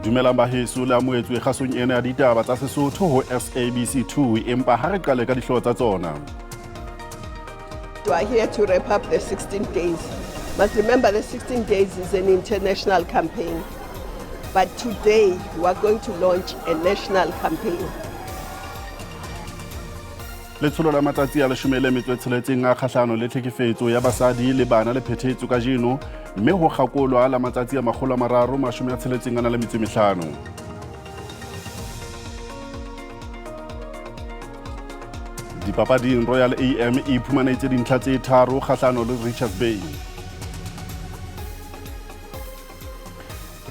Dumelang baheso, le amohetswe kgasong ena ya ditaba tsa Sesotho ho SABC 2, empa ha re qale ka dihlooho tsa tsona. We are here to wrap up the 16 days. Must remember the 16 days is an international campaign. But today we are going to launch a national campaign. Letsholo la matsatsi a 16 a kgahlano le tlhekefetso ya basadi le bana le phethetswe kajeno, mme ho kgakolwa la matsatsi a 365. Dipapading, Royal AM e iphumanetse dintlha tse 3 kgahlano le Richards Bay.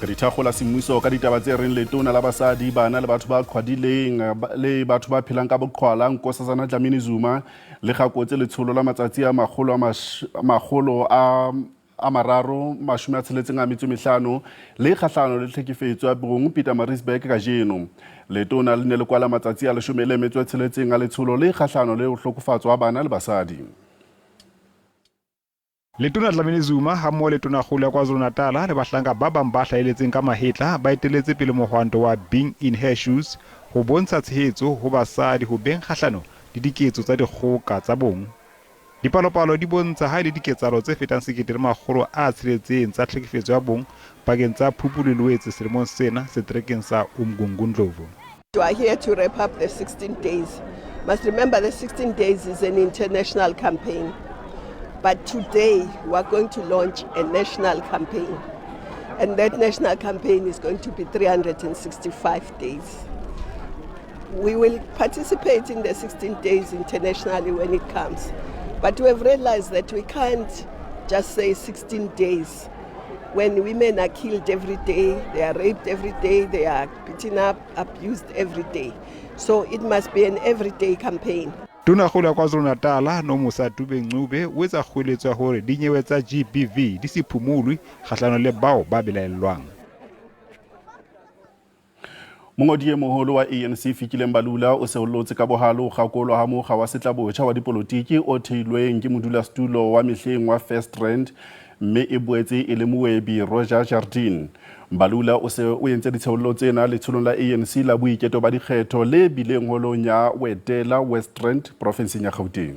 Re dithakgola semmuso ka ditaba tse reng letona la basadi, bana le batho ba qhwadileng le batho ba phelang ka boqhwala Nkosazana Dlamini Zuma le kgakotse letsholo la matsatsi a 365 le kgahlano le tlhekefetso ya bong Pietermaritzburg kajeno. Letona le ne le kwala matsatsi a 16 a letsholo le kgahlano le ho hlokofatswa ha bana le basadi. Letona Dlamini Zuma ha mmoho le Tonakgolo ya KwaZulu-Natal le bahlanka ba bang ba hlahelletseng ka mahetla ba eteletse pele mohwanto wa Being in Her Shoes ho bontsha tshehetso ho basadi ho beng kgahlano le diketso tsa dikgoka tsa bong. Dipalopalo di bontsha ha e le diketsahalo tse fetang 1600 tsa tlhekefetso ya bong pakeng tsa Phupu le Loetse selemong sena seterekeng sa Umgungundlovu. We are here to wrap up the 16 days. Must remember the 16 days is an international campaign. But today we are going to launch a national campaign. And that national campaign is going to be 365 days. We will participate in the 16 days internationally when it comes. But we have realized that we can't just say 16 days. When women are killed every day, they are raped every day, they are beaten up, abused every day. So it must be an everyday campaign. Tonakgolo ya KwaZulu-Natal Nomusa Dube Ncube o etsa kgoeletso ya hore dinyewe tsa GBV di se phumulwe kgahlano le bao ba belaellwang. Mongodi e moholo wa ANC Fikile Mbalula o seollotse ka bohale ho kgakolwa ha mokga wa setlabotjha wa dipolotiki o theilweng ke modulasetulo wa mehleng wa First Rand, mme e boetse e le mowebi Roger Jardine. Mbalula o se o entse ditsheollo tsena letsholong la ANC la boiketo ba dikgetho le bileng holong ya Wetela West Rand profenseng ya Gauteng.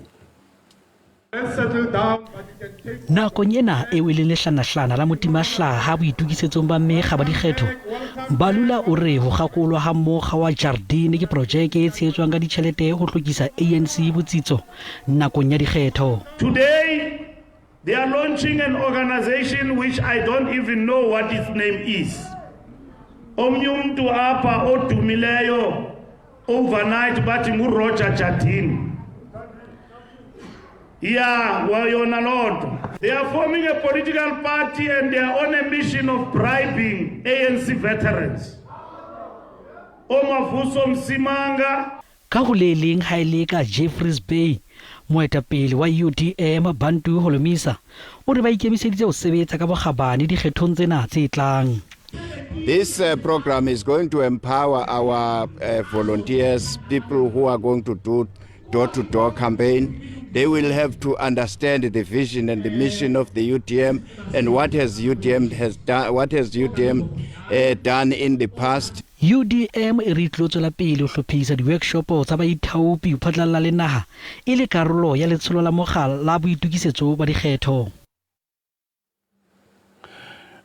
Nakong ena eo e leng lehlanahlana la motimahlaha boitokisetsong ba mekga ba dikgetho, Mbalula o re ho kgakolwa ha mokga wa Jardine ke projeke e tshehetswang ka ditjhelete ho hlokisa ANC botsitso nakong ya dikgetho. Today they are launching an organization which I don't even know what its name is. Omnye umntu apha odumileyo overnight bathi nguRoger Jardine. Yeah, well, yona loo nto. They are forming a political party and they are on a mission of bribing ANC veterans. Omavuso Msimanga. Ka ho le leng ha e le ka Jeffreys Bay, moetapele wa UDM Bantu Holomisa o re ba ikemiseditse ho sebetsa ka bokgabane dikgethong tsena tse tlang. This program is going to empower our volunteers, people who are going to do door-to-door campaign. They will have to understand the vision and the mission of the UDM and what has UDM has done, what has UDM done in the past. UDM e re tlo tswela pele ho hlophisa di-workshop tsa baithaopi ho phatlalla le naha e le karolo ya letsholo la mokga la boitokisetso ba dikgetho.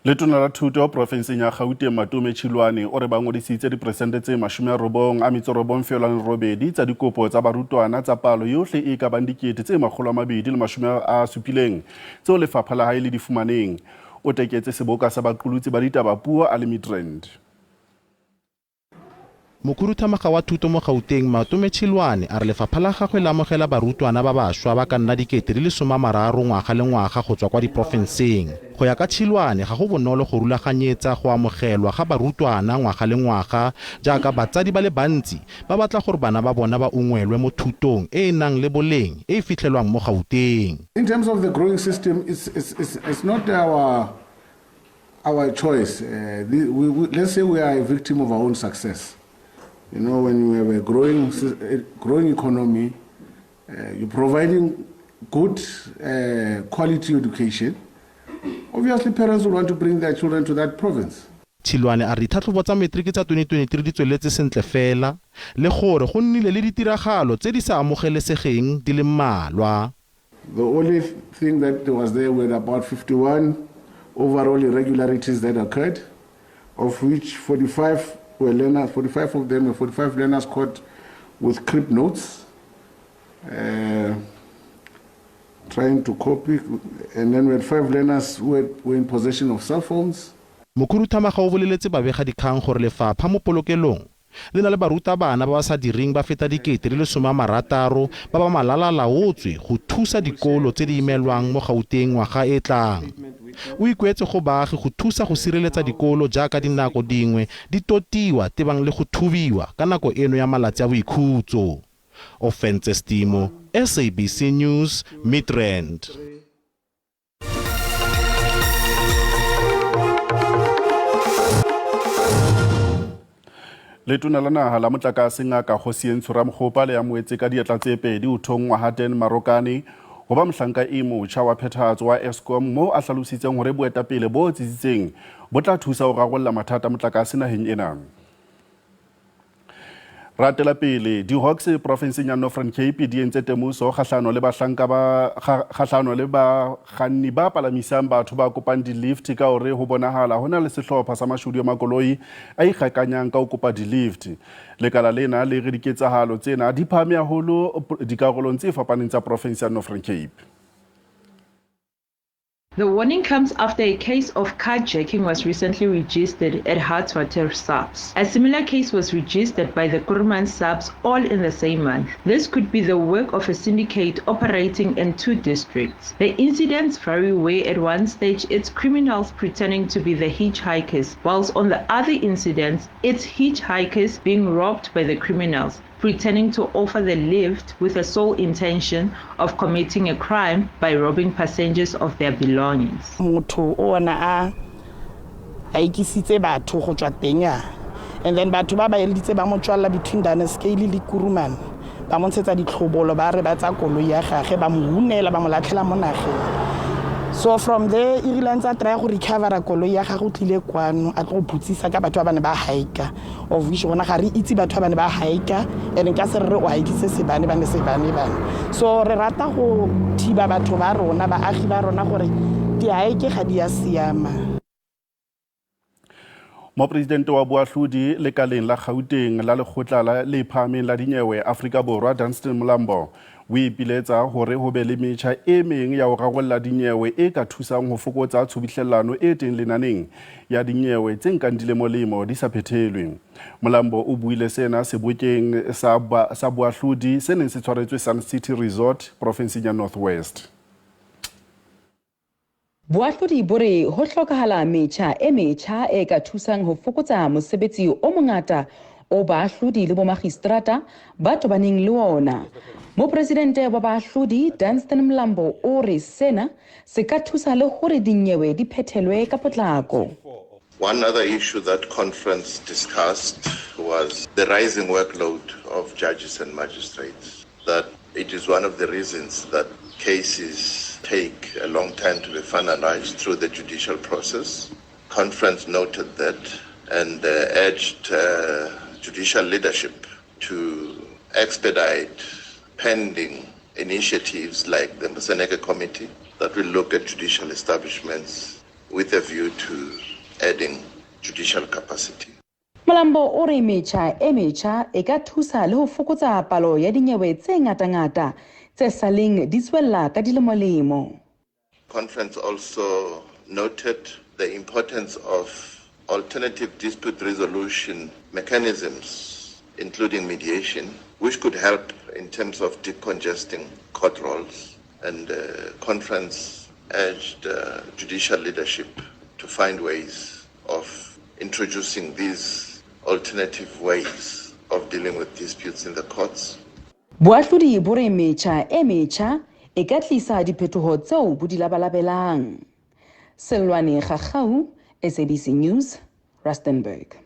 Letona la thuto profenseng ya Gauteng Matome Chiloane o re ba ngodisitse diperesente tse 98.8 tsa dikopo tsa barutwana tsa palo yohle e ka bang 270 tseo lefapha la hae le di fumaneng. O teketse seboka sa baqolotsi ba ditaba puo a le Midrand. Mokhuduthamaga wa thuto mo Gauteng Matome Chiloane a re lefapha la gagwe le amogela barutwana ba bašwa ba ka nna 30,000 ngwaga le ngwaga go tswa kwa diporofenseng. Go ya ka Chiloane ga go bonolo go rulaganyetsa go amogelwa ga barutwana ngwaga le ngwaga jaaka batsadi ba le bantsi ba batla gore bana ba bona ba ungwelwe mo thutong e e nang le boleng e e fitlhelwang mo Gauteng. In terms of the growing system, it's not our choice. Let's say we are a victim of our own success. You know, when you have a growing economy, you're providing good quality education. Obviously, parents will want to bring their children to that province. Chiloane a re ditlhatlhobo tsa matric tsa 2023 di tsweletse sentle fela le gore go nnile le ditiragalo tse di sa amogelesegeng di le mmalwa. The only thing that was there were about 51 overall irregularities that occurred, of which 45 were learners, 45 of them were 45 learners caught with crib notes, trying to copy, and then we had 5 learners who were in possession of cell phones. Mokhuduthamaga o boleletse babegadikgang gore lefapha mo polokelong le na le barutabana ba ba sa direng ba feta 60,000 ba ba malalalaotswe go thusa dikolo tse di imelwang mo Gauteng ngwaga e tlang. O ikuetse go baagi go thusa go sireletsa dikolo jaaka dinako dingwe di totiwa tebang le go thubiwa ka nako eno ya malatsi a boikhutso. Ofentse Stimo, SABC News, Midrand. Letona la naha la motlakase Ngaka Kgosientsho Ramokgopa le amohetse ka diatla tse pedi ho thonngwa ha Dan Marokane ho ba mohlanka e motjha wa phethahatso wa Eskom, moo a hlalositseng hore boetapele bo tsitsitseng bo tla thusa ho rarolla mathata a motlakase naheng ena. Ratela pele, di-Hawks profenseng ya Northern Cape di entse temoso kgahlano le bahlanka ba kgahlano le bakganni ba palamisang batho ba kopang di-lift ka hore ho bonahala ho na le sehlopha sa mashodu a makoloi a ikgakanyang ka ho kopa di-lift. Lekala lena le re diketsahalo tsena di phahame haholo dikarolong tse fapaneng tsa province ya Northern Cape. The warning comes after a case of carjacking was recently registered at Hartswater SAPS. A similar case was registered by the Kuruman SAPS all in the same month. This could be the work of a syndicate operating in 2 districts. The incidents vary where at one stage it's criminals pretending to be the hitchhikers, whilst on the other incidents it's hitchhikers being robbed by the criminals, pretending to offer the lift with the sole intention of committing a crime by robbing passengers of their belongings. Motho o ona a ikisitse batho go tswa teng ya. And then batho ba ba eleditse ba mo tswalla between Danneskale le Kuruman. Ba mo ntshetsa ditlhobolo ba re ba tsa koloi ya gagwe ba mo hunela ba mo latlhela mo nageng. So from there, e rile a ntse a try go recover-a koloi ya gagwe o tlile kwano a tlo go botsisa ka batho ba ba ne ba hike-a, of which rona ga re itse batho ba ba ne ba hike-a, and nka se re re o hike-itse sebane bane sebane bane. So re rata go thiba batho ba rona, baagi ba rona gore di-hike ga di a siama. Mopresidente wa boahlodi lekaleng la Gauteng la lekgotla la le phahameng la dinyewe Afrika Borwa Dunstan Mlambo o ipiletsa hore ho be le metjha e meng ya ho rarolla dinyewe e ka thusang ho fokotsa tshubuhlellano e teng lenaneng ya dinyewe tse nkang dilemolemo di sa phethelwe. Mlambo o buile sena sebokeng sa boahlodi se neng se tshwaretswe Sun City Resort profinseng ya North West. Boahlodi bo re ho hlokahala metjha e metjha e ka thusang ho fokotsa mosebetsi o mongata o baahlodi le bomagistrata ba tobaneng le ona. Mopresidente wa baahlodi Dunstan Mlambo o re sena se ka thusa le hore dinyewe di phethelwe ka potlako. One other issue that conference discussed was the rising workload of judges and magistrates, that it is one of the reasons that cases take a long time to be finalized through the judicial process. Conference noted that and urged judicial leadership to expedite pending initiatives like the Moseneke Committee that will look at judicial establishments with a view to adding judicial capacity. Mlambo o re metjha e metjha e ka thusa le ho fokotsa palo ya dinyewe tse ngatangata tse saleng di tswella ka dilemolemo. Conference also noted the importance of alternative dispute resolution mechanisms, including mediation, which could help in terms of decongesting court rolls. And the conference urged judicial leadership to find ways of introducing these alternative ways of dealing with disputes in the courts. Boahlodi bo re metjha e metjha e ka tlisa diphetoho tseo bo di labalabelang. Selwane Gagau, SABC News, Rustenburg.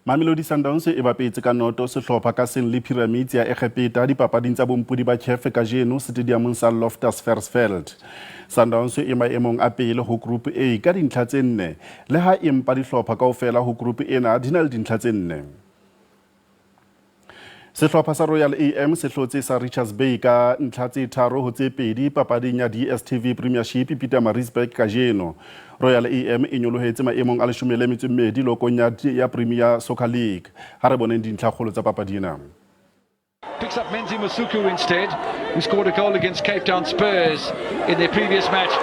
Mamelodi Sundowns e bapetse ka noto sehlopha ka seng le Pyramids ya Egepeta dipapading tsa bompodi ba CAF kajeno setediamong sa Loftus Versfeld. Sundowns e maemong a pele ho Group A ka dintlha tse nne, le ha empa dihlopha kaofela ho group ena di na le dintlha tse nne. Sehlopha sa Royal AM se hlotse sa Richards Bay ka ntlha tse tharo ho tse pedi papading ya DStv Premiership Pietermaritzburg kajeno. Royal AM e nyolohetse maemong a leshome le metso e mmedi lokong ya, ya Premier Soccer League. Ha re boneng dintlhakgolo tsa papadi ena. Picks up Menzi Masuku instead, who scored a goal against Cape Town Spurs in their previous match.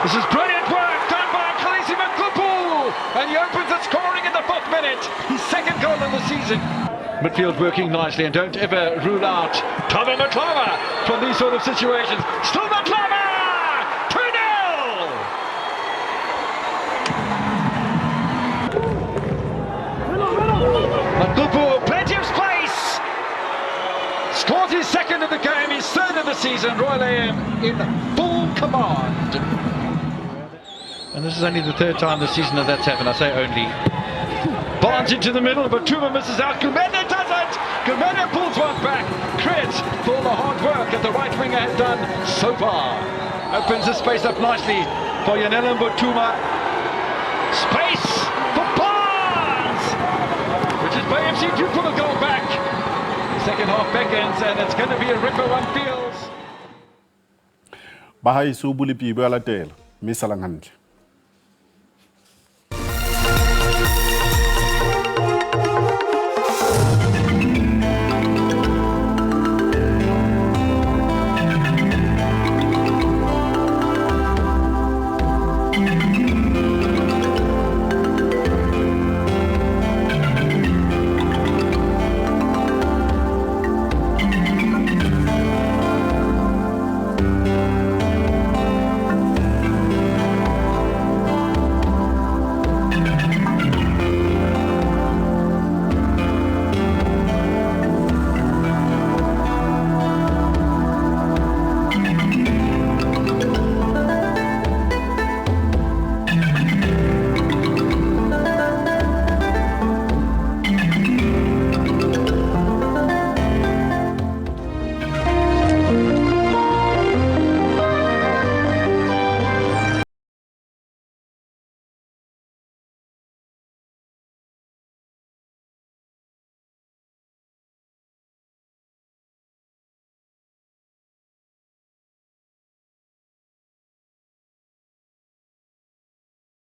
This is brilliant work done by Khalisi Makupu, and he opens the scoring in the fourth minute. His second goal of the season. Midfield working nicely, and don't ever rule out Thabo Matlaba from these sort of situations. Still Matlaba! 2-0! Makupu, plenty of space! Scores his second of the game, his third of the season. Royal AM in full command. And this is only the third time this season that that's happened. I say only. Barnes into the middle, but Tuma misses out. Gumede does it! Gumede pulls one back. Credit for all the hard work that the right winger has done so far. Opens the space up nicely for Yanela Mbuthuma. Space for Barnes! Which is Bay FC to put a goal back. Second half beckons, and it's going to be a ripper one feels. Bahaeso bolepi bo a latela, mme salang hantle.